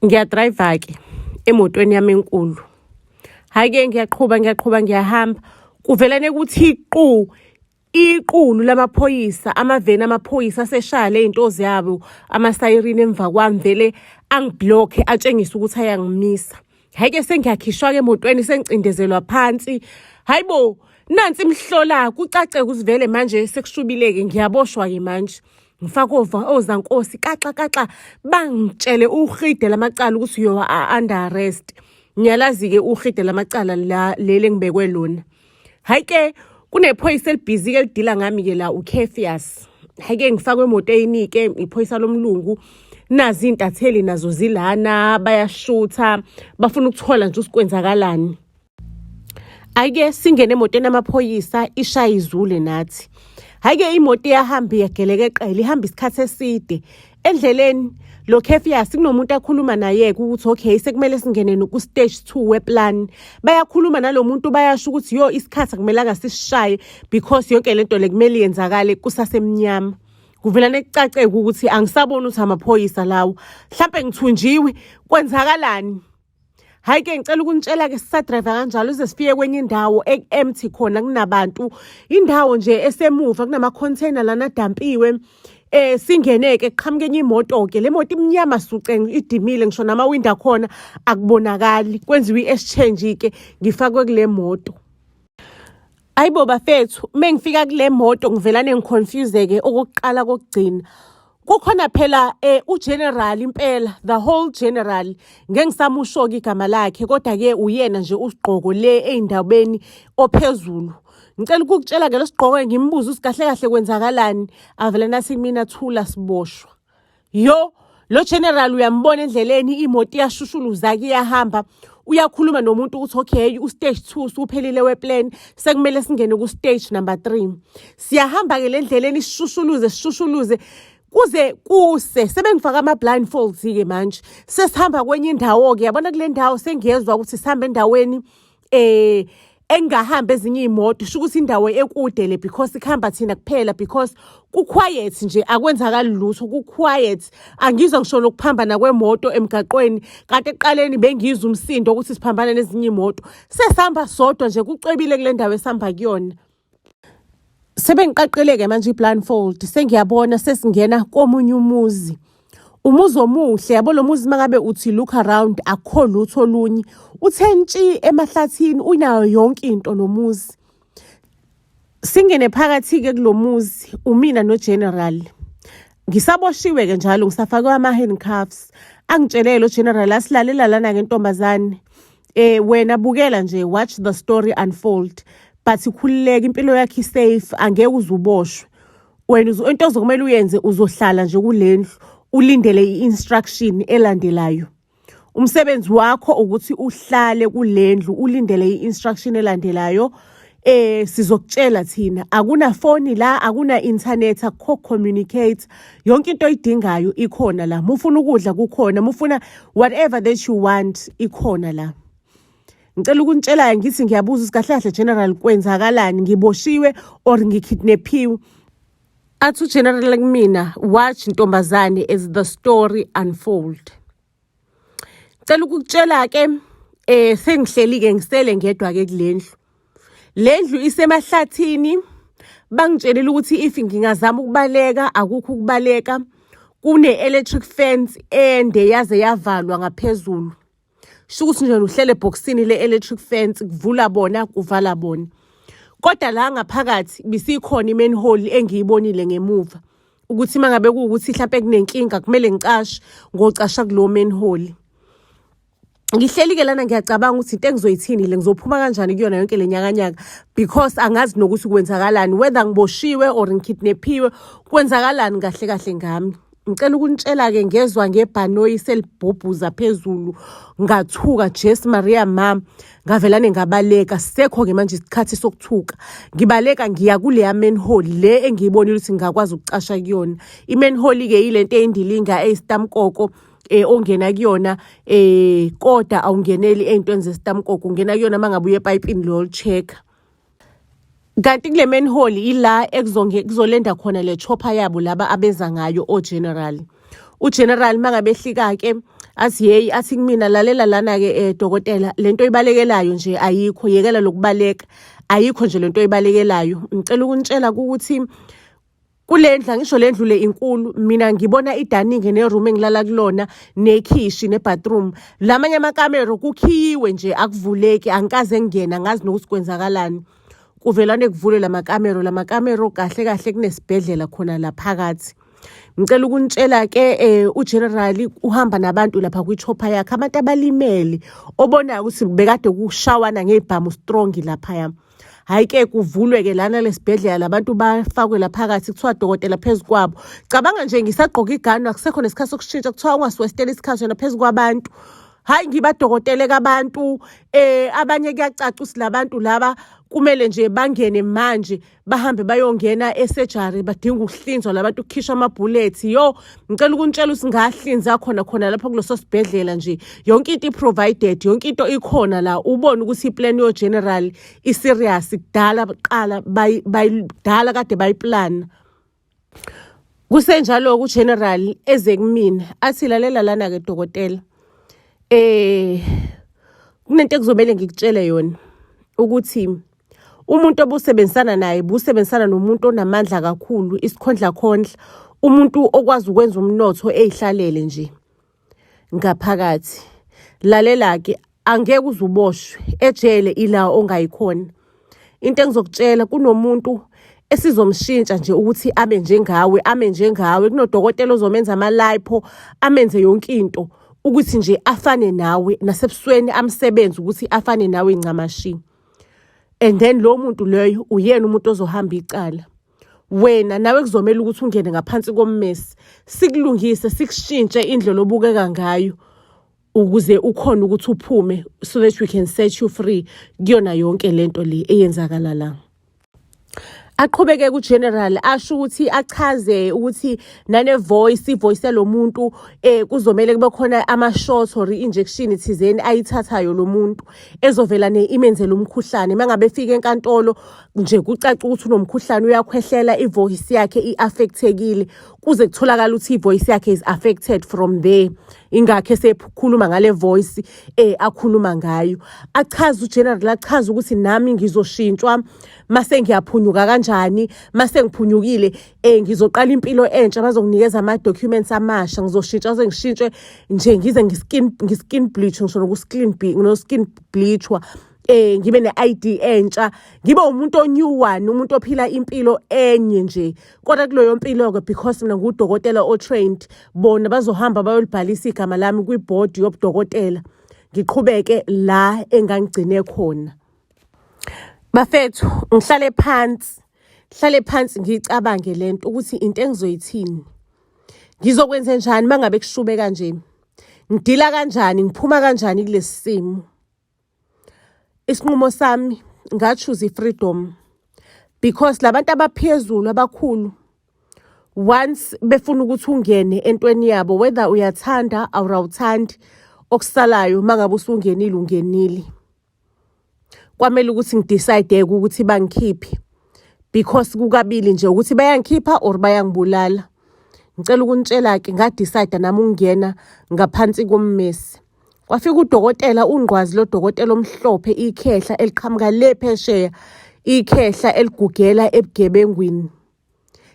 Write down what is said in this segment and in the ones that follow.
Ngiyadrayiva-ke emotweni yami enkulu. Hhayi-ke ngiyaqhuba ngiyaqhuba ngiyahamba. Kuvelane kuthi qu iqulu lamaphoyisa, amaveni amaphoyisa aseshaya ley'nto zabo, amasayirini emva kwami vele angiblokhe atshengise ukuthi ayangimisa. Hhayi-ke sengiyakhishwa-ke emotweni sengicindezelwa phansi. Hhayi bo, nansi imihlola kucace ukuthi vele manje sekushubile-ke ngiyaboshwa-ke manje. Ngifake ozankosi kaxa kaxa bangitshele uhide lamacala ukuthi you are under arrest. Ngiyalazi-ke uhide lamacala la leli engibekwe lona. Hhayi ke kunephoyisa elibhizi-ke elidila ngami-ke la uCephius. Hhayi-ke ngifakwe emotweni-ke iphoyisa lomlungu. Nazi iy'ntatheli nazo zilana bayashutha bafuna ukuthola nje ukuthi kwenzakalani. Hhayi-ke singene emotweni yamaphoyisa ishaye izule nathi. Hhayi-ke imoto iyahamba iyagelekeqela ihamba isikhathi eside. Endleleni lo Kephius kunomuntu akhuluma naye-ke ukuthi okay sekumele singene ku-stage 2 weplan. Bayakhuluma nalo muntu bayasho ukuthi yo isikhathi akumelanga sisishaye because yonke lento le kumele yenzakale kusasemnyama. Kuvelane kucaceke ukuthi angisaboni ukuthi amaphoyisa lawo. Mhlampe ngithunjiwe kwenzakalani? Hhayi ke ngicela ukunitshela-ke sisadrayiva kanjalo ize sifike kwenye indawo eku-empty khona kunabantu. Indawo nje esemuva kunama-container lana adampiwe. Singene-ke kuqhamuke enye imoto-ke le moto imnyama suce idimile ngisho namawindi akhona akubonakali. Kwenziwa i-exchange-ke ngifakwe kule moto. Ayibo bafethu, mengifika kule moto ngivelane ngiconfuse-ke okokuqala kokugcina. Kukhona phela uGeneral impela, the whole general. Ngeke ngisamusho-ke igama lakhe kodwa-ke uyena nje usigqoko le ey'ndabeni ophezulu. Ngicela ukukutshela-ke lo sigqoko ngimbuze ukuthi kahle kahle kwenzakalani. Avele nathi kumina thula siboshwa. Yo, lo general uyambona endleleni imoto iyashushuluza-ke iyahamba. Uyakhuluma nomuntu ukuthi okay u-stage 2 usuphelile weplan sekumele singene ku-stage number 3. Siyahamba-ke le ndleleni sishushuluze sishushuluze kuze kuse sebengifaka ama-blindfolds-ke manje. Sesihamba kwenye indawo-ke yabona kule ndawo sengiyezwa ukuthi sihamba endaweni engahambi ezinye iy'moto sho ukuthi indawo ekude le because kuhamba thina kuphela because ku-quiet nje akwenzakali lutho ku-quiet angizwa ngisho nokuphambana kwemoto emgaqweni kanti ekuqaleni bengizwa umsindo ukuthi siphambana nezinye iy'moto sesihamba sodwa nje kucwebile kule ndawo esihamba kuyona. Sebengiqaqile-ke manje i-blindfold sengiyabona sesingena komunye umuzi. Umuzi omuhle yabo lo muzi mangabe uthi look around akukho lutho olunye. Uthe ntshi emahlathini unayo yonke into lo muzi. Singene phakathi-ke kulo muzi umina no-general. Ngisaboshiwe-ke njalo ngisafakwe ama-handcuffs. Angitshele lo general asilalela lana-ke ntombazane. Wena bukela nje watch the story unfold but khululeka impilo yakho i-safe angeke uze uboshwe. Wena into ozokumele uyenze uzohlala nje kule ndlu ulindele i-instruction elandelayo. Umsebenzi wakho ukuthi uhlale kule ndlu ulindele i-instruction elandelayo. Sizokutshela thina akuna foni la akuna internet akukho communicate yonke into oyidingayo ikhona la mufuna ukudla kukhona mufuna whatever that you want ikhona la. Ngicela ukunitshela ngithi ngiyabuza ukuthi kahle kahle general kwenzakalani ngiboshiwe or ngikidnapiwe. Athi uGeneral kumina watch ntombazane as the story unfold. Ngicela ukukutshela ke sengihleli ke ngisele ngedwa ke kulendlu. Le ndlu isemahlathini bangitshelile ukuthi if ngingazama ukubaleka akukho ukubaleka kune electric fence ende yaze yavalwa ngaphezulu. Sho ukuthi nje uhlele ebhokisini le-electric fence kuvula bona kuvala bona. Kodwa la ngaphakathi bisikhona i-manhole engiyibonile ngemuva ukuthi uma ngabe kuwukuthi hlampe kunenkinga kumele ngicashe ngocasha kulowo manhole. Ngihleli-ke lana ngiyacabanga ukuthi into engizoyithini le ngizophuma kanjani kuyona yonke le nyakanyaka because angazi nokuthi kwenzakalani whether ngiboshiwe or ngikidnapiwe kwenzakalani kahle kahle ngami. Ngicela ukunitshela-ke ngezwa ngebhanoyi selibhubhuza phezulu ngathuka Jesu Maria ma ngavelane ngabaleka sekho-ke manje isikhathi sokuthuka ngibaleka ngiya kuleya manhole le engiyibonile ukuthi ngingakwazi ukucasha kuyona. I-manhole-ke yile nto eyindilinga eyisitamkoko ongena kuyona kodwa awungeneli ey'ntweni zesitamkoko ungena kuyona uma ngabe uye epayipini lolu-check-a. Kanti kule manhole ila ekuzolenda khona le chopper yabo laba abeza ngayo o-general. U-general mangabe ehlika-ke Athi yeyi, athi kumina, lalela lana-ke dokotela, lento oyibalekelayo nje ayikho, yekela lokubaleka, ayikho nje lento oyibalekelayo. Ngicela ukunitshela ukuthi kule ndlu, angisho le ndlu le inkulu, mina ngibona i-dining ne-room engilala kulona, nekhishi ne-bathroom. Lamanye amakamero kukhiyiwe nje, akuvuleki, angikaze ngingena, angazi nokuthi kwenzakalani. Kuvelane kuvulwe lamakamero, lamakamero kahle kahle kunesibhedlela khona la phakathi. Ngicela ukunitshela-ke uGeneral uhamba nabantu lapha kwi-chopper yakhe, abantu abalimele obonayo ukuthi bekade kushawana ngey'bhamu strong laphaya. Hhayi-ke kuvulwe-ke lana lesibhedlela, labantu bafakwe la phakathi, kuthiwa dokotela phezu kwabo. Cabanga nje ngisagqoka iganu, akusekho nesikhathi sokushintsha, kuthiwa ungasiwesteli isikhathi wena phezu kwabantu. Hhayi ngibadokotele kabantu, abanye kuyacaca ukuthi labantu laba kumele nje bangene manje, bahambe bayongena e-surgery, badinga ukuhlinzwa labantu, kukhishwa amabhulethi. Yo, ngicela ukunitshela ukuthi ngahlinza khona khona lapho kuleso sibhedlela nje, yonke into i-provided, yonke into ikhona la. Ubone ukuthi i-plan yo-general i-serious, kudala qala kudala kade bayiplana. Kusenjalo-ke uGeneral eze kumina athi, lalela lana-ke dokotela, kunento ekuzomele ngikutshele yona ukuthi umuntu obusebenzisana naye, busebenzisana nomuntu onamandla kakhulu, isikhondlakhondla, umuntu okwazi ukwenza umnotho eyihlalele nje ngaphakathi. Lalela-ke, angeke uze uboshwe ejele ila ongayikhona. Into engizokutshela, kunomuntu esizomshintsha nje ukuthi abe njengawe, ame njengawe. Kunodokotela ozomenza ama-lipo, amenze yonke into ukuthi nje afane nawe, nasebusweni amsebenze ukuthi afane nawe ncamashi. And then lo muntu loyo uyena umuntu ozohamba icala. Wena nawe kuzomela ukuthi ungene ngaphansi kommesi, sikulungise, sikushintshe indlela obukeka ngayo ukuze ukhone ukuthi uphume, so that we can set you free kuyona yonke lento le eyenzakala la. Aqhubeke ku-general asho ukuthi, achaze ukuthi nane-voice, i-voice yalo muntu kuzomele kube khona ama-shots or i-injection thizeni ayithathayo lo muntu ezovela ne-imenzele umkhuhlane. Uma ngabe efika enkantolo nje kucaca ukuthi unomkhuhlane, uyakhwehlela, i-voice yakhe i-affectekile, kuze kutholakala ukuthi i-voice yakhe is affected from there, ingakho esekhuluma ngale voice akhuluma ngayo. Achaze uGeneral, achaze ukuthi nami ngizoshintshwa mase ngiyaphunyuka kanjani, mase ngiphunyukile ngizoqala impilo entsha, bazonginikeza ama-documents amasha, ngizoshintsha ze ngishintshwe nje ngize ngi-skin bleach, ngisho noku-skin no-skin bleachwa, ngibe ne-ID entsha, ngibe umuntu o-new one, umuntu ophila impilo enye nje. Kodwa kuleyo mpilo-ke, because mina ngudokotela o-trained, bona bazohamba bayolibhalisa igama lami kwibhodi yobudokotela, ngiqhubeke la engangigcine khona. Bafethu, ngihlale phansi, hlale phansi ngiyicabange lento ukuthi into engizoyithini, ngizokwenza njani uma ngabe kushube kanje, ngidila kanjani, ngiphuma kanjani kulesi simo. Isinqumo sami, nga-choose i-freedom because labantu abaphezulu abakhulu, once befuna ukuthi ungene entweni yabo, whether uyathanda or awuthandi, okusalayo uma ngabe usungenile, ungenile. Kwamele ukuthi ngi-decide ukuthi bangikhiphe because kukabili nje, ukuthi bayangikhipha or bayangibulala. Ngicela ukunitshela-ke, nga-decide nami ukungena ngaphansi kommesi. Kwafika udokotela ungqwazi, lo dokotela omhlophe, ikhehla eliqhamuka le phesheya, ikhehla eligugela ebugebengwini,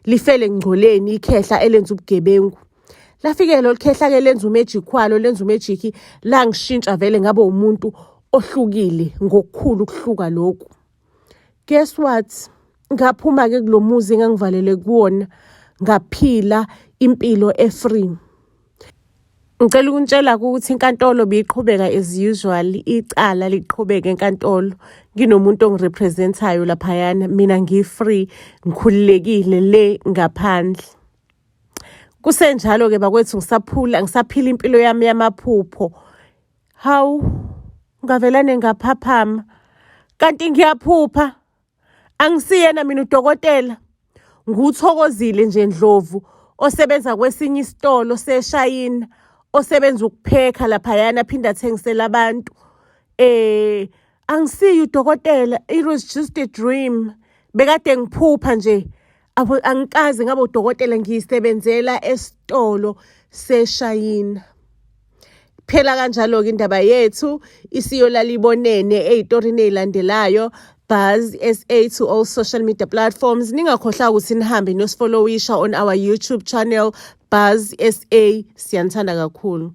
lifele ngcoleni, ikhehla elenza ubugebengu. Lafike lolu khehla-ke lenza u-magic walo, lenza u-magic, langishintsha vele ngabe umuntu ohlukile ngokukhulu ukuhluka lokhu. Guess what? Ngaphuma-ke kulo muzi engangivalele kuwona, ngaphila impilo e-free. Ngicela ukunitshela ukuthi inkantolo biyiqhubeka as usual, icala liqhubeka enkantolo. Nginomuntu ongi-represent-ayo laphayana, mina ngi-free, ngikhululekile le ngaphandle. Kusenjalo-ke bakwethu, ngisaphula, ngisaphila impilo yami yamaphupho. Hawu, ngavelane ngaphaphama. Kanti ngiyaphupha. Angisiyena mina udokotela. Nguthokozile nje Ndlovu osebenza kwesinye isitolo seshayina, osebenza ukuphekha laphayana aphinde athengisele abantu. Angisiyo udokotela, it was just a dream. Bekade ngiphupha nje. Angikaze ngabe udokotela, ngiyisebenzela esitolo seshayina. Phela kanjalo-ke indaba yethu isiyolala ibonene ey'torini ey'landelayo. Buzz SA to all social media platforms. Ningakhohlwa ukuthi nihambe niyosifollowisha on our YouTube channel, Buzz SA. Siyanithanda kakhulu.